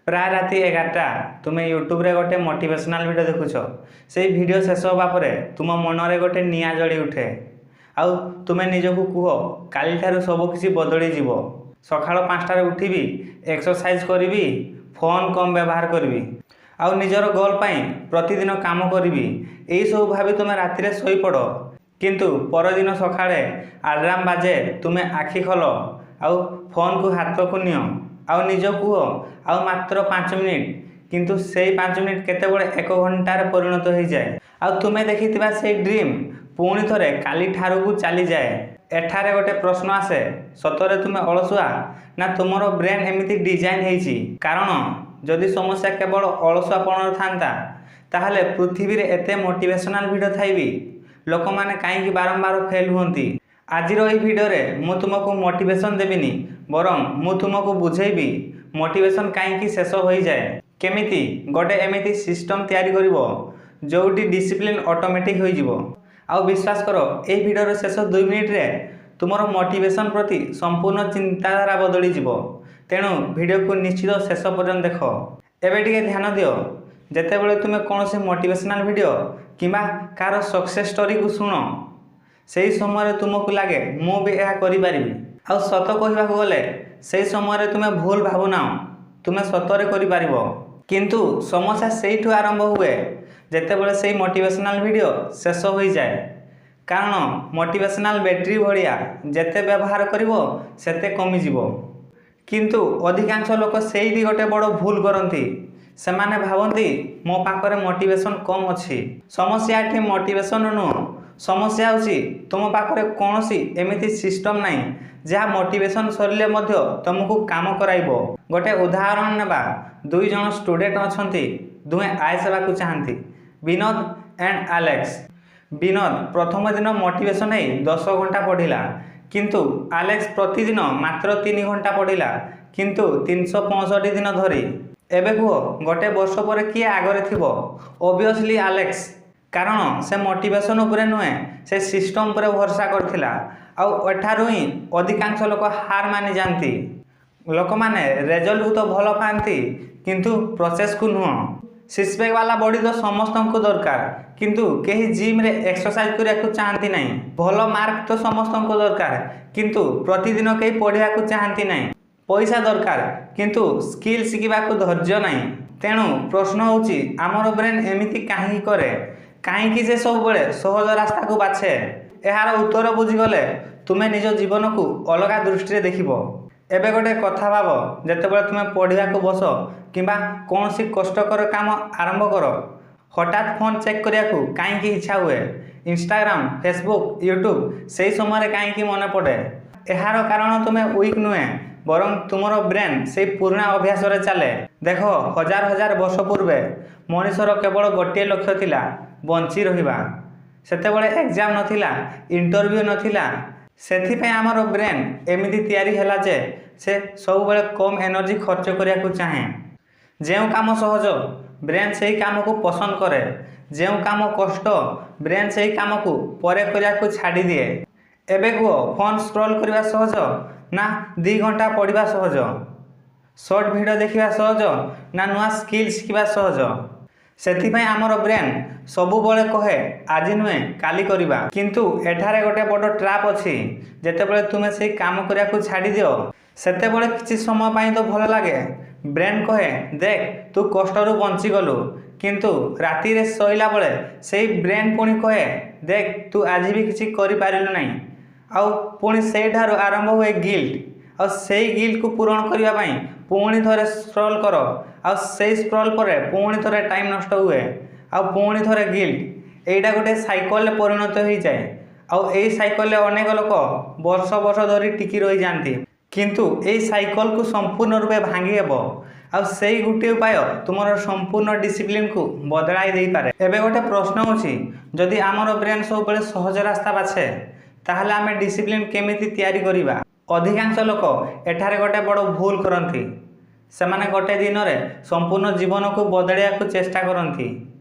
ପ୍ରାୟ ରାତି 11ଟା, ତୁମେ ୟୁଟ୍ୟୁବରେ ଗୋଟେ ମୋଟିଭେସନାଲ୍ ଭିଡ଼ିଓ ଦେଖୁଛ। ସେଇ ଭିଡ଼ିଓ ଶେଷ ହେବା ପରେ ତୁମ ମନରେ ଗୋଟେ ନିଆଁ ଜଳି ଉଠେ ଆଉ ତୁମେ ନିଜକୁ କୁହ, କାଲିଠାରୁ ସବୁକିଛି ବଦଳିଯିବ। ସକାଳ 5ଟାରେ ଉଠିବି, ଏକ୍ସରସାଇଜ୍ କରିବି, ଫୋନ୍ କମ୍ ବ୍ୟବହାର କରିବି ଆଉ ନିଜର ଗୋଲ୍ ପାଇଁ ପ୍ରତିଦିନ କାମ କରିବି। ଏଇସବୁ ଭାବି ତୁମେ ରାତିରେ ଶୋଇପଡ଼। କିନ୍ତୁ ପରଦିନ ସକାଳେ ଆଲାର୍ମ ବାଜେ, ତୁମେ ଆଖି ଖୋଲ ଆଉ ଫୋନ୍କୁ ହାତକୁ ନିଅ ଆଉ ନିଜକୁ କୁହ, ଆଉ ମାତ୍ର 5 ମିନିଟ୍। କିନ୍ତୁ ସେଇ 5 ମିନିଟ୍ କେତେବେଳେ ଏକ ଘଣ୍ଟାରେ ପରିଣତ ହୋଇଯାଏ ଆଉ ତୁମେ ଦେଖିଥିବା ସେଇ ଡ୍ରିମ୍ ପୁଣି ଥରେ କାଲିଠାରୁକୁ ଚାଲିଯାଏ। ଏଠାରେ ଗୋଟେ ପ୍ରଶ୍ନ ଆସେ, ସତରେ ତୁମେ ଅଳସୁଆ ନା ତୁମର ବ୍ରେନ୍ ଏମିତି ଡିଜାଇନ୍ ହେଇଛି? କାରଣ ଯଦି ସମସ୍ୟା କେବଳ ଅଳସୁଆପଣରେ ଥାନ୍ତା, ତାହେଲେ ପୃଥିବୀରେ ଏତେ ମୋଟିଭେସନାଲ୍ ଭିଡ଼ିଓ ଥାଇ ବି ଲୋକମାନେ କାହିଁକି ବାରମ୍ବାର ଫେଲ୍ ହୁଅନ୍ତି? ଆଜିର ଏହି ଭିଡ଼ିଓରେ ମୁଁ ତୁମକୁ ମୋଟିଭେସନ୍ ଦେବିନି, ବରଂ ମୁଁ ତୁମକୁ ବୁଝେଇବି ମୋଟିଭେସନ୍ କାହିଁକି ଶେଷ ହୋଇଯାଏ, କେମିତି ଗୋଟେ ଏମିତି ସିଷ୍ଟମ୍ ତିଆରି କରିବ ଯେଉଁଠି ଡିସିପ୍ଲିନ୍ ଅଟୋମେଟିକ୍ ହୋଇଯିବ। ଆଉ ବିଶ୍ୱାସ କର, ଏହି ଭିଡ଼ିଓର ଶେଷ 2 ମିନିଟ୍ରେ ତୁମର ମୋଟିଭେସନ୍ ପ୍ରତି ସମ୍ପୂର୍ଣ୍ଣ ଚିନ୍ତାଧାରା ବଦଳିଯିବ। ତେଣୁ ଭିଡ଼ିଓକୁ ନିଶ୍ଚିତ ଶେଷ ପର୍ଯ୍ୟନ୍ତ ଦେଖ। ଏବେ ଟିକେ ଧ୍ୟାନ ଦିଅ। ଯେତେବେଳେ ତୁମେ କୌଣସି ମୋଟିଭେସନାଲ୍ ଭିଡ଼ିଓ କିମ୍ବା କାହାର ସକ୍ସେସ୍ ଷ୍ଟୋରିକୁ ଶୁଣ, ସେହି ସମୟରେ ତୁମକୁ ଲାଗେ, ମୁଁ ବି ଏହା କରିପାରିବି। ଆଉ ସତ କହିବାକୁ ଗଲେ, ସେହି ସମୟରେ ତୁମେ ଭୁଲ ଭାବୁନାହ, ତୁମେ ସତରେ କରିପାରିବ। କିନ୍ତୁ ସମସ୍ୟା ସେଇଠୁ ଆରମ୍ଭ ହୁଏ ଯେତେବେଳେ ସେଇ ମୋଟିଭେସନାଲ୍ ଭିଡ଼ିଓ ଶେଷ ହୋଇଯାଏ। କାରଣ ମୋଟିଭେସନାଲ୍ ବ୍ୟାଟେରୀ ଭଳିଆ, ଯେତେ ବ୍ୟବହାର କରିବ ସେତେ କମିଯିବ। କିନ୍ତୁ ଅଧିକାଂଶ ଲୋକ ସେଇଠି ଗୋଟେ ବଡ଼ ଭୁଲ କରନ୍ତି। ସେମାନେ ଭାବନ୍ତି, ମୋ ପାଖରେ ମୋଟିଭେସନ୍ କମ୍ ଅଛି। ସମସ୍ୟା ଏଠି ମୋଟିଭେସନ୍ ନୁହଁ। ସମସ୍ୟା ହେଉଛି ତୁମ ପାଖରେ କୌଣସି ଏମିତି ସିଷ୍ଟମ୍ ନାହିଁ ଯାହା ମୋଟିଭେସନ୍ ସରିଲେ ମଧ୍ୟ ତୁମକୁ କାମ କରାଇବ। ଗୋଟେ ଉଦାହରଣ ନେବା। ଦୁଇ ଜଣ ଷ୍ଟୁଡେଣ୍ଟ ଅଛନ୍ତି, ଦୁହେଁ ଆଇଏଏସ୍ ହେବାକୁ ଚାହାନ୍ତି, ବିନୋଦ ଆଣ୍ଡ ଆଲେକ୍ସ। ବିନୋଦ ପ୍ରଥମ ଦିନ ମୋଟିଭେସନ୍ ହେଇ 10 ଘଣ୍ଟା ପଢ଼ିଲା। କିନ୍ତୁ ଆଲେକ୍ସ ପ୍ରତିଦିନ ମାତ୍ର 3 ଘଣ୍ଟା ପଢ଼ିଲା, କିନ୍ତୁ 365 ଦିନ ଧରି। ଏବେ କୁହ, ଗୋଟେ ବର୍ଷ ପରେ କିଏ ଆଗରେ ଥିବ? Obviously Alex. କାରଣ ସେ ମୋଟିଭେସନ୍ ଉପରେ ନୁହେଁ, ସେ ସିଷ୍ଟମ୍ ଉପରେ ଭରସା କରିଥିଲା। ଆଉ ଏଠାରୁ ହିଁ ଅଧିକାଂଶ ଲୋକ ହାର ମାନିଯାଆନ୍ତି। ଲୋକମାନେ ରେଜଲ୍ଟକୁ ତ ଭଲ ପାଆନ୍ତି, କିନ୍ତୁ ପ୍ରୋସେସକୁ ନୁହଁ। ସିକ୍ସ ପ୍ୟାକ୍ ବାଲା ବଡି ତ ସମସ୍ତଙ୍କୁ ଦରକାର, କିନ୍ତୁ କେହି ଜିମ୍ରେ ଏକ୍ସରସାଇଜ କରିବାକୁ ଚାହାନ୍ତି ନାହିଁ। ଭଲ ମାର୍କ ତ ସମସ୍ତଙ୍କୁ ଦରକାର, କିନ୍ତୁ ପ୍ରତିଦିନ କେହି ପଢ଼ିବାକୁ ଚାହାନ୍ତି ନାହିଁ। ପଇସା ଦରକାର, କିନ୍ତୁ ସ୍କିଲ୍ ଶିଖିବାକୁ ଧୈର୍ଯ୍ୟ ନାହିଁ। ତେଣୁ ପ୍ରଶ୍ନ ହେଉଛି, ଆମର ବ୍ରେନ୍ ଏମିତି କାହିଁକି କରେ? କାହିଁକି ସେ ସବୁବେଳେ ସହଜ ରାସ୍ତାକୁ ବାଛେ? ଏହାର ଉତ୍ତର ବୁଝିଗଲେ ତୁମେ ନିଜ ଜୀବନକୁ ଅଲଗା ଦୃଷ୍ଟିରେ ଦେଖିବ। ଏବେ ଗୋଟେ କଥା ଭାବ। ଯେତେବେଳେ ତୁମେ ପଢ଼ିବାକୁ ବସ କିମ୍ବା କୌଣସି କଷ୍ଟକର କାମ ଆରମ୍ଭ କର, ହଠାତ୍ ଫୋନ୍ ଚେକ୍ କରିବାକୁ କାହିଁକି ଇଚ୍ଛା ହୁଏ? ଇନଷ୍ଟାଗ୍ରାମ, ଫେସବୁକ୍, ୟୁଟ୍ୟୁବ୍ ସେଇ ସମୟରେ କାହିଁକି ମନେ ପଡ଼େ? ଏହାର କାରଣ ତୁମେ ୱିକ୍ ନୁହେଁ, ବରଂ ତୁମର ବ୍ରେନ୍ ସେଇ ପୁରୁଣା ଅଭ୍ୟାସରେ ଚାଲେ। ଦେଖ, ହଜାର ହଜାର ବର୍ଷ ପୂର୍ବେ ମଣିଷର କେବଳ ଗୋଟିଏ ଲକ୍ଷ୍ୟ ଥିଲା, ବଞ୍ଚି ରହିବା। ସେତେବେଳେ ଏକ୍ଜାମ୍ ନଥିଲା, ଇଣ୍ଟରଭ୍ୟୁ ନଥିଲା। ସେଥିପାଇଁ ଆମର ବ୍ରେନ୍ ଏମିତି ତିଆରି ହେଲା ଯେ ସେ ସବୁବେଳେ କମ୍ ଏନର୍ଜି ଖର୍ଚ୍ଚ କରିବାକୁ ଚାହେଁ। ଯେଉଁ କାମ ସହଜ, ବ୍ରେନ୍ ସେହି କାମକୁ ପସନ୍ଦ କରେ। ଯେଉଁ କାମ କଷ୍ଟ, ବ୍ରେନ୍ ସେହି କାମକୁ ପରେ କରିବାକୁ ଛାଡ଼ିଦିଏ। ଏବେ କୁହ, ଫୋନ୍ ସ୍କ୍ରୋଲ୍ କରିବା ସହଜ ନା 2 ଘଣ୍ଟା ପଢ଼ିବା ସହଜ? ସର୍ଟ ଭିଡ଼ିଓ ଦେଖିବା ସହଜ ନା ନୂଆ ସ୍କିଲ୍ ଶିଖିବା ସହଜ? ସେଥିପାଇଁ ଆମର ବ୍ରେନ୍ ସବୁବେଳେ କହେ, ଆଜି ନୁହେଁ, କାଲି କରିବା। କିନ୍ତୁ ଏଠାରେ ଗୋଟେ ବଡ଼ ଟ୍ରାପ୍ ଅଛି। ଯେତେବେଳେ ତୁମେ ସେଇ କାମ କରିବାକୁ ଛାଡ଼ିଦିଅ, ସେତେବେଳେ କିଛି ସମୟ ପାଇଁ ତ ଭଲ ଲାଗେ। ବ୍ରେନ୍ କହେ, ଦେଖ, ତୁ କଷ୍ଟରୁ ବଞ୍ଚିଗଲୁ। କିନ୍ତୁ ରାତିରେ ଶୋଇଲା ବେଳେ ସେଇ ବ୍ରେନ୍ ପୁଣି କହେ, ଦେଖ, ତୁ ଆଜି ବି କିଛି କରିପାରିଲୁ ନାହିଁ। ଆଉ ପୁଣି ସେଇଠାରୁ ଆରମ୍ଭ ହୁଏ ଗିଲ୍ଟ। ଆଉ ସେଇ ଗିଲ୍ଟକୁ ପୂରଣ କରିବା ପାଇଁ ପୁଣି ଥରେ ସ୍କ୍ରଲ୍ କର। ଆଉ ସେଇ ସ୍କ୍ରଲ୍ ପରେ ପୁଣି ଥରେ ଟାଇମ୍ ନଷ୍ଟ ହୁଏ ଆଉ ପୁଣି ଥରେ ଗିଲ୍ଟ। ଏଇଟା ଗୋଟେ ସାଇକଲରେ ପରିଣତ ହୋଇଯାଏ। ଆଉ ଏଇ ସାଇକଲରେ ଅନେକ ଲୋକ ବର୍ଷ ବର୍ଷ ଧରି ଟିକି ରହିଯାଆନ୍ତି। କିନ୍ତୁ ଏଇ ସାଇକଲକୁ ସମ୍ପୂର୍ଣ୍ଣ ରୂପେ ଭାଙ୍ଗି ହେବ ଆଉ ସେଇ ଗୋଟିଏ ଉପାୟ ତୁମର ସମ୍ପୂର୍ଣ୍ଣ ଡିସିପ୍ଲିନକୁ ବଦଳାଇ ଦେଇପାରେ। ଏବେ ଗୋଟେ ପ୍ରଶ୍ନ ହେଉଛି, ଯଦି ଆମର ବ୍ରେନ୍ ସବୁବେଳେ ସହଜ ରାସ୍ତା ବାଛେ, ତାହେଲେ ଆମେ ଡିସିପ୍ଲିନ କେମିତି ତିଆରି କରିବା? ଅଧିକାଂଶ ଲୋକ ଏଠାରେ ଗୋଟେ ବଡ଼ ଭୁଲ କରନ୍ତି। ସେମାନେ ଗୋଟେ ଦିନରେ ସମ୍ପୂର୍ଣ୍ଣ ଜୀବନକୁ ବଦଳାଇବାକୁ ଚେଷ୍ଟା କରନ୍ତି।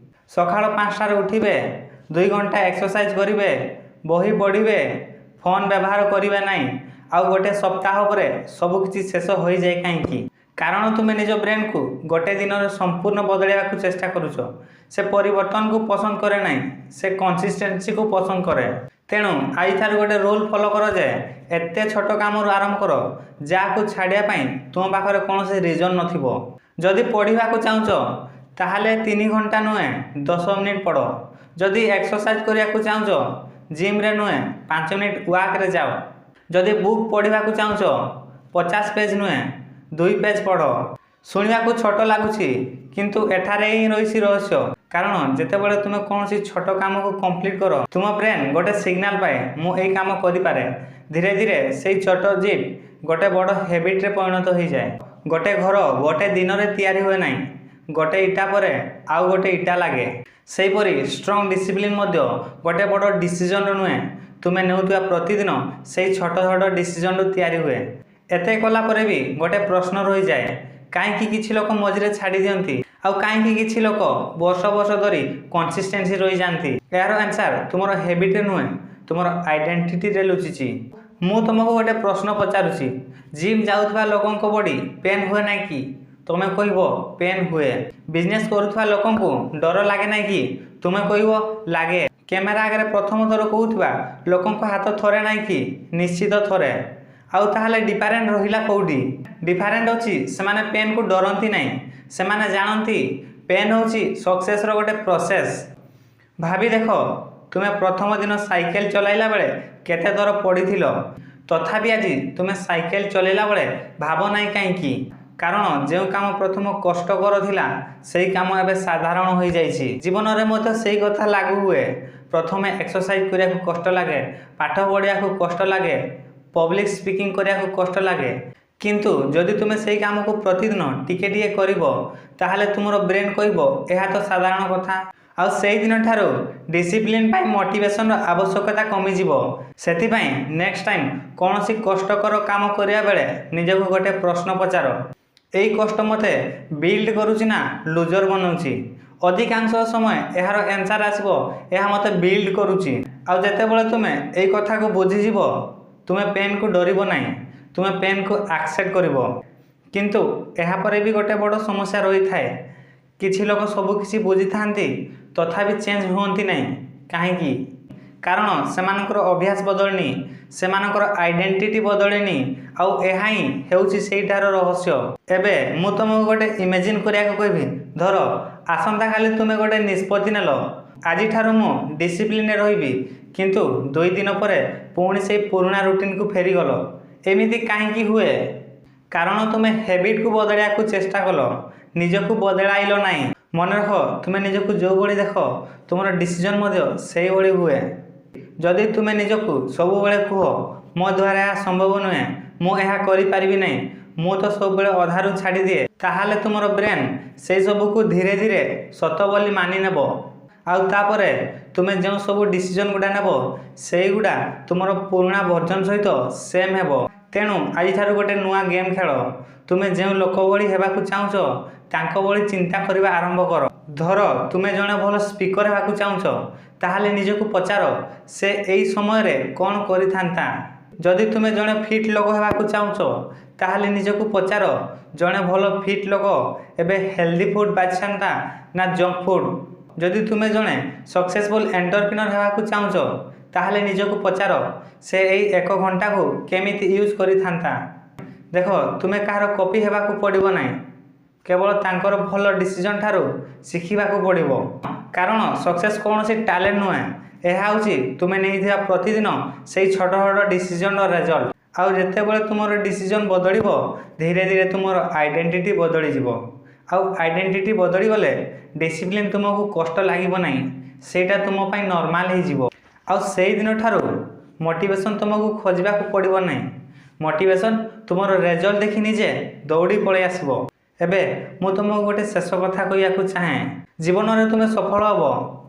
ସକାଳ 5ଟାରେ ଉଠିବେ, 2 ଘଣ୍ଟା ଏକ୍ସରସାଇଜ କରିବେ, ବହି ପଢ଼ିବେ, ଫୋନ୍ ବ୍ୟବହାର କରିବେ ନାହିଁ ଆଉ ଗୋଟେ ସପ୍ତାହ ପରେ ସବୁକିଛି ଶେଷ ହୋଇଯାଏ। କାହିଁକି? କାରଣ ତୁମେ ନିଜ ବ୍ରେନ୍କୁ ଗୋଟେ ଦିନରେ ସମ୍ପୂର୍ଣ୍ଣ ବଦଳାଇବାକୁ ଚେଷ୍ଟା କରୁଛ। ସେ ପରିବର୍ତ୍ତନକୁ ପସନ୍ଦ କରେ ନାହିଁ, ସେ କନସିଷ୍ଟେନ୍ସିକୁ ପସନ୍ଦ କରେ। ତେଣୁ ଆଜିଠାରୁ ଗୋଟେ ରୁଲ୍ ଫଲୋ କର ଯେ ଏତେ ଛୋଟ କାମରୁ ଆରମ୍ଭ କର ଯାହାକୁ ଛାଡ଼ିବା ପାଇଁ ତୁମ ପାଖରେ କୌଣସି ରିଜନ୍ ନଥିବ। ଯଦି ପଢ଼ିବାକୁ ଚାହୁଁଛ, ତାହେଲେ 3 ଘଣ୍ଟା ନୁହେଁ, 10 ମିନିଟ୍ ପଢ଼। ଯଦି ଏକ୍ସରସାଇଜ୍ କରିବାକୁ ଚାହୁଁଛ, ଜିମ୍ରେ ନୁହେଁ, 5 ମିନିଟ୍ ୱାକ୍ରେ ଯାଅ। ଯଦି ବୁକ୍ ପଢ଼ିବାକୁ ଚାହୁଁଛ, 50 ପେଜ୍ ନୁହେଁ, 2 ପେଜ୍ ପଢ଼। ଶୁଣିବାକୁ ଛୋଟ ଲାଗୁଛି, କିନ୍ତୁ ଏଠାରେ ହିଁ ରହିଛି ରହସ୍ୟ। କାରଣ ଯେତେବେଳେ ତୁମେ କୌଣସି ଛୋଟ କାମକୁ କମ୍ପ୍ଲିଟ୍ କର, ତୁମ ବ୍ରେନ୍ ଗୋଟେ ସିଗ୍ନାଲ ପାଏ, ମୁଁ ଏଇ କାମ କରିପାରେ। ଧୀରେ ଧୀରେ ସେଇ ଛୋଟ ଜିଦ୍ ଗୋଟେ ବଡ଼ ହ୍ୟାବିଟ୍ରେ ପରିଣତ ହୋଇଯାଏ। ଗୋଟେ ଘର ଗୋଟେ ଦିନରେ ତିଆରି ହୁଏ ନାହିଁ। ଗୋଟେ ଇଟା ପରେ ଆଉ ଗୋଟେ ଇଟା ଲାଗେ। ସେହିପରି ଷ୍ଟ୍ରଙ୍ଗ ଡିସିପ୍ଲିନ୍ ମଧ୍ୟ ଗୋଟେ ବଡ଼ ଡିସିଜନ୍ରୁ ନୁହେଁ, ତୁମେ ନେଉଥିବା ପ୍ରତିଦିନ ସେଇ ଛୋଟ ଛୋଟ ଡିସିଜନ୍ରୁ ତିଆରି ହୁଏ। ଏତେ କଲା ପରେ ବି ଗୋଟେ ପ୍ରଶ୍ନ ରହିଯାଏ, କାହିଁକି କିଛି ଲୋକ ମଝିରେ ଛାଡ଼ି ଦିଅନ୍ତି ଆଉ କାହିଁକି କିଛି ଲୋକ ବର୍ଷ ବର୍ଷ ଧରି କନସିଷ୍ଟେନ୍ସି ରହିଯାଆନ୍ତି? ଏହାର ଆନ୍ସର୍ ତୁମର ହ୍ୟାବିଟ୍ରେ ନୁହେଁ, ତୁମର ଆଇଡେଣ୍ଟିଟିରେ ଲୁଚିଛି। ମୁଁ ତୁମକୁ ଗୋଟେ ପ୍ରଶ୍ନ ପଚାରୁଛି, ଜିମ୍ ଯାଉଥିବା ଲୋକଙ୍କ ବଡି ପେନ୍ ହୁଏ ନାହିଁ କି? ତୁମେ କହିବ, ପେନ୍ ହୁଏ। ବିଜନେସ୍ କରୁଥିବା ଲୋକଙ୍କୁ ଡର ଲାଗେ ନାହିଁ କି? ତୁମେ କହିବ, ଲାଗେ। କ୍ୟାମେରା ଆଗରେ ପ୍ରଥମ ଥର କହୁଥିବା ଲୋକଙ୍କ ହାତ ଥରେ ନାହିଁ କି? ନିଶ୍ଚିତ ଥରେ। ଆଉ ତାହେଲେ ଡିଫରେଣ୍ଟ ରହିଲା କେଉଁଠି? ଡିଫରେଣ୍ଟ ଅଛି, ସେମାନେ ପେନ୍କୁ ଡରନ୍ତି ନାହିଁ। ସେମାନେ ଜାଣନ୍ତି, ପେନ୍ ହେଉଛି ସକ୍ସେସର ଗୋଟେ ପ୍ରୋସେସ୍। ଭାବି ଦେଖ, ତୁମେ ପ୍ରଥମ ଦିନ ସାଇକେଲ ଚଲାଇଲା ବେଳେ କେତେ ଥର ପଡ଼ିଥିଲ। ତଥାପି ଆଜି ତୁମେ ସାଇକେଲ ଚଲାଇଲା ବେଳେ ଭାବ ନାହିଁ। କାହିଁକି? କାରଣ ଯେଉଁ କାମ ପ୍ରଥମ କଷ୍ଟକର ଥିଲା, ସେଇ କାମ ଏବେ ସାଧାରଣ ହୋଇଯାଇଛି। ଜୀବନରେ ମଧ୍ୟ ସେଇ କଥା ଲାଗୁ ହୁଏ। ପ୍ରଥମେ ଏକ୍ସରସାଇଜ କରିବାକୁ କଷ୍ଟ ଲାଗେ, ପାଠ ପଢ଼ିବାକୁ କଷ୍ଟ ଲାଗେ, ପବ୍ଲିକ୍ ସ୍ପିକିଂ କରିବାକୁ କଷ୍ଟ ଲାଗେ। କିନ୍ତୁ ଯଦି ତୁମେ ସେଇ କାମକୁ ପ୍ରତିଦିନ ଟିକେ ଟିକେ କରିବ, ତାହେଲେ ତୁମର ବ୍ରେନ୍ କହିବ, ଏହା ତ ସାଧାରଣ କଥା। ଆଉ ସେଇଦିନ ଠାରୁ ଡିସିପ୍ଲିନ୍ ପାଇଁ ମୋଟିଭେସନର ଆବଶ୍ୟକତା କମିଯିବ। ସେଥିପାଇଁ ନେକ୍ସଟ ଟାଇମ୍ କୌଣସି କଷ୍ଟକର କାମ କରିବା ବେଳେ ନିଜକୁ ଗୋଟେ ପ୍ରଶ୍ନ ପଚାର, ଏଇ କଷ୍ଟ ମୋତେ ବିଲ୍ଡ କରୁଛି ନା ଲୁଜର ବନାଉଛି? ଅଧିକାଂଶ ସମୟ ଏହାର ଆନ୍ସର୍ ଆସିବ, ଏହା ମୋତେ ବିଲ୍ଡ କରୁଛି। ଆଉ ଯେତେବେଳେ ତୁମେ ଏଇ କଥାକୁ ବୁଝିଯିବ, ତୁମେ ପେନ୍କୁ ଡରିବ ନାହିଁ, ତୁମେ ପେନ୍କୁ ଆକ୍ସେପ୍ଟ କରିବ। କିନ୍ତୁ ଏହାପରେ ବି ଗୋଟେ ବଡ଼ ସମସ୍ୟା ରହିଥାଏ। କିଛି ଲୋକ ସବୁକିଛି ବୁଝିଥାନ୍ତି, ତଥାପି ଚେଞ୍ଜ ହୁଅନ୍ତି ନାହିଁ। କାହିଁକି? କାରଣ ସେମାନଙ୍କର ଅଭ୍ୟାସ ବଦଳିନି, ସେମାନଙ୍କର ଆଇଡେଣ୍ଟିଟି ବଦଳିନି। ଆଉ ଏହା ହିଁ ହେଉଛି ସେଇଟାର ରହସ୍ୟ। ଏବେ ମୁଁ ତୁମକୁ ଗୋଟେ ଇମାଜିନ୍ କରିବାକୁ କହିବି। ଧର, ଆସନ୍ତାକାଲି ତୁମେ ଗୋଟେ ନିଷ୍ପତ୍ତି ନେଲ, ଆଜିଠାରୁ ମୁଁ ଡିସିପ୍ଲିନରେ ରହିବି। କିନ୍ତୁ 2 ଦିନ ପରେ ପୁଣି ସେଇ ପୁରୁଣା ରୁଟିନକୁ ଫେରିଗଲ। ଏମିତି କାହିଁକି ହୁଏ? କାରଣ ତୁମେ ହ୍ୟାବିଟକୁ ବଦଳାଇବାକୁ ଚେଷ୍ଟା କଲ, ନିଜକୁ ବଦଳାଇଲ ନାହିଁ। ମନେ ରଖ, ତୁମେ ନିଜକୁ ଯେଉଁଭଳି ଦେଖ, ତୁମର ଡିସିଜନ୍ ମଧ୍ୟ ସେଇଭଳି ହୁଏ। ଯଦି ତୁମେ ନିଜକୁ ସବୁବେଳେ କୁହ, ମୋ ଦ୍ୱାରା ଏହା ସମ୍ଭବ ନୁହେଁ, ମୁଁ ଏହା କରିପାରିବି ନାହିଁ, ମୁଁ ତ ସବୁବେଳେ ଅଧାରୁ ଛାଡ଼ିଦିଏ, ତାହେଲେ ତୁମର ବ୍ରେନ୍ ସେଇ ସବୁକୁ ଧୀରେ ଧୀରେ ସତ ବୋଲି ମାନି ନେବ। ଆଉ ତାପରେ ତୁମେ ଯେଉଁ ସବୁ ଡିସିଜନ୍ ଗୁଡ଼ା ନେବ, ସେଇଗୁଡ଼ା ତୁମର ପୁରୁଣା ଭର୍ଜନ ସହିତ ସେମ୍ ହେବ। ତେଣୁ ଆଜିଠାରୁ ଗୋଟେ ନୂଆ ଗେମ୍ ଖେଳ। ତୁମେ ଯେଉଁ ଲୋକ ଭଳି ହେବାକୁ ଚାହୁଁଛ, ତାଙ୍କ ଭଳି ଚିନ୍ତା କରିବା ଆରମ୍ଭ କର। ଧର, ତୁମେ ଜଣେ ଭଲ ସ୍ପିକର ହେବାକୁ ଚାହୁଁଛ, ତାହେଲେ ନିଜକୁ ପଚାର, ସେ ଏଇ ସମୟରେ କ'ଣ କରିଥାନ୍ତା? ଯଦି ତୁମେ ଜଣେ ଫିଟ୍ ଲୋକ ହେବାକୁ ଚାହୁଁଛ, ତାହେଲେ ନିଜକୁ ପଚାର, ଜଣେ ଭଲ ଫିଟ୍ ଲୋକ ଏବେ ହେଲ୍ଦି ଫୁଡ଼୍ ବାଛନ୍ତା ନା ଜଙ୍କ ଫୁଡ଼୍? ଯଦି ତୁମେ ଜଣେ ସକ୍ସେସଫୁଲ୍ ଏଣ୍ଟରପ୍ରିନର ହେବାକୁ ଚାହୁଁଛ, ତାହେଲେ ନିଜକୁ ପଚାର, ସେ ଏଇ ଏକ ଘଣ୍ଟାକୁ କେମିତି ୟୁଜ୍ କରିଥାନ୍ତା? ଦେଖ, ତୁମେ କାହାର କପି ହେବାକୁ ପଡ଼ିବ ନାହିଁ, କେବଳ ତାଙ୍କର ଭଲ ଡିସିଜନ୍ ଠାରୁ ଶିଖିବାକୁ ପଡ଼ିବ। କାରଣ ସକ୍ସେସ୍ କୌଣସି ଟ୍ୟାଲେଣ୍ଟ ନୁହେଁ, ଏହା ହେଉଛି ତୁମେ ନେଇଥିବା ପ୍ରତିଦିନ ସେଇ ଛୋଟ ଛୋଟ ଡିସିଜନ୍ର ରେଜଲ୍ଟ। ଆଉ ଯେତେବେଳେ ତୁମର ଡିସିଜନ୍ ବଦଳିବ, ଧୀରେ ଧୀରେ ତୁମର ଆଇଡେଣ୍ଟିଟି ବଦଳିଯିବ। ଆଉ ଆଇଡେଣ୍ଟିଟି ବଦଳିଗଲେ ଡିସିପ୍ଲିନ୍ ତୁମକୁ କଷ୍ଟ ଲାଗିବ ନାହିଁ, ସେଇଟା ତୁମ ପାଇଁ ନର୍ମାଲ ହେଇଯିବ। ଆଉ ସେଇଦିନ ଠାରୁ ମୋଟିଭେସନ୍ ତୁମକୁ ଖୋଜିବାକୁ ପଡ଼ିବ ନାହିଁ, ମୋଟିଭେସନ୍ ତୁମର ରେଜଲ୍ଟ ଦେଖି ନିଜେ ଦୌଡ଼ି ପଳେଇ ଆସିବ। ଏବେ ମୁଁ ତୁମକୁ ଗୋଟେ ଶେଷ କଥା କହିବାକୁ ଚାହେଁ। ଜୀବନରେ ତୁମେ ସଫଳ ହେବ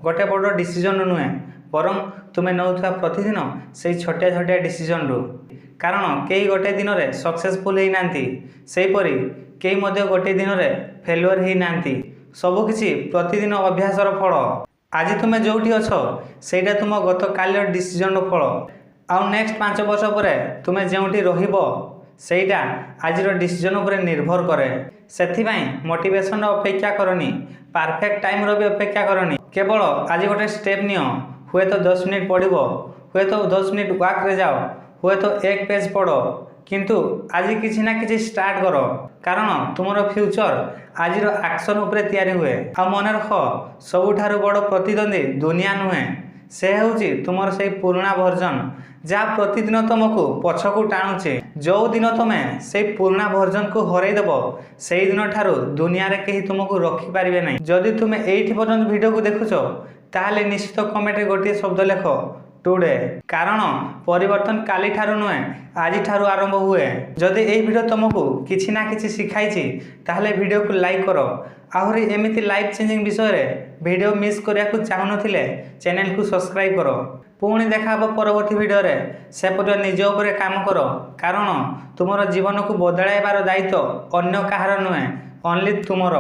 ଗୋଟେ ବଡ଼ ଡିସିଜନ୍ ନୁହେଁ, ବରଂ ତୁମେ ନେଉଥିବା ପ୍ରତିଦିନ ସେଇ ଛୋଟିଆ ଛୋଟିଆ ଡିସିଜନ୍ରୁ। କାରଣ କେହି ଗୋଟେ ଦିନରେ ସକ୍ସେସଫୁଲ୍ ହେଇନାହାନ୍ତି, ସେହିପରି କେହି ମଧ୍ୟ ଗୋଟେ ଦିନରେ ଫେଲୁଅର୍ ହେଇନାହାନ୍ତି। ସବୁକିଛି ପ୍ରତିଦିନ ଅଭ୍ୟାସର ଫଳ। ଆଜି ତୁମେ ଯେଉଁଠି ଅଛ, ସେଇଟା ତୁମ ଗତକାଲିର ଡିସିଜନ୍ର ଫଳ। ଆଉ ନେକ୍ସଟ 5 ବର୍ଷ ପରେ ତୁମେ ଯେଉଁଠି ରହିବ, ସେଇଟା ଆଜିର ଡିସିଜନ୍ ଉପରେ ନିର୍ଭର କରେ। ସେଥିପାଇଁ ମୋଟିଭେସନର ଅପେକ୍ଷା କରନି, ପରଫେକ୍ଟ ଟାଇମ୍ର ବି ଅପେକ୍ଷା କରନି। କେବଳ ଆଜି ଗୋଟେ ଷ୍ଟେପ୍ ନିଅ। ହୁଏତ 10 ମିନିଟ୍ ପଢ଼ିବ, ହୁଏତ 10 ମିନିଟ୍ ୱାକ୍ରେ ଯାଅ, ହୁଏତ ଏକ ପେଜ୍ ପଢ଼, କିନ୍ତୁ ଆଜି କିଛି ନା କିଛି ଷ୍ଟାର୍ଟ କର, କାରଣ ତୁମର ଫ୍ୟୁଚର ଆଜିର ଆକ୍ସନ୍ ଉପରେ ତିଆରି ହୁଏ। ଆଉ ମନେ ରଖ, ସବୁଠାରୁ ବଡ଼ ପ୍ରତିଦ୍ୱନ୍ଦ୍ୱୀ ଦୁନିଆ ନୁହେଁ, ସେ ହେଉଛି ତୁମର ସେଇ ପୁରୁଣା ଭର୍ଜନ, ଯାହା ପ୍ରତିଦିନ ତୁମକୁ ପଛକୁ ଟାଣୁଛି। ଯେଉଁଦିନ ତୁମେ ସେଇ ପୁରୁଣା ଭର୍ଜନକୁ ହରେଇଦେବ, ସେଇଦିନ ଠାରୁ ଦୁନିଆରେ କେହି ତୁମକୁ ରଖିପାରିବେ ନାହିଁ। ଯଦି ତୁମେ ଏଇଠି ପର୍ଯ୍ୟନ୍ତ ଭିଡ଼ିଓକୁ ଦେଖୁଛ, ତାହେଲେ ନିଶ୍ଚିତ କମେଣ୍ଟରେ ଗୋଟିଏ ଶବ୍ଦ ଲେଖ, ଟୁଡେ। କାରଣ ପରିବର୍ତ୍ତନ କାଲିଠାରୁ ନୁହେଁ, ଆଜିଠାରୁ ଆରମ୍ଭ ହୁଏ। ଯଦି ଏଇ ଭିଡ଼ିଓ ତୁମକୁ କିଛି ନା କିଛି ଶିଖାଇଛି, ତାହେଲେ ଭିଡ଼ିଓକୁ ଲାଇକ୍ କର। ଆହୁରି ଏମିତି ଲାଇଫ୍ ଚେଞ୍ଜିଂ ବିଷୟରେ ଭିଡ଼ିଓ ମିସ୍ କରିବାକୁ ଚାହୁଁନଥିଲେ ଚ୍ୟାନେଲକୁ ସବସ୍କ୍ରାଇବ୍ କର। ପୁଣି ଦେଖା ହେବ ପରବର୍ତ୍ତୀ ଭିଡ଼ିଓରେ। ସେ ପର୍ଯ୍ୟନ୍ତ ନିଜ ଉପରେ କାମ କର, କାରଣ ତୁମର ଜୀବନକୁ ବଦଳାଇବାର ଦାୟିତ୍ୱ ଅନ୍ୟ କାହାର ନୁହେଁ, ଓନ୍ଲି ତୁମର।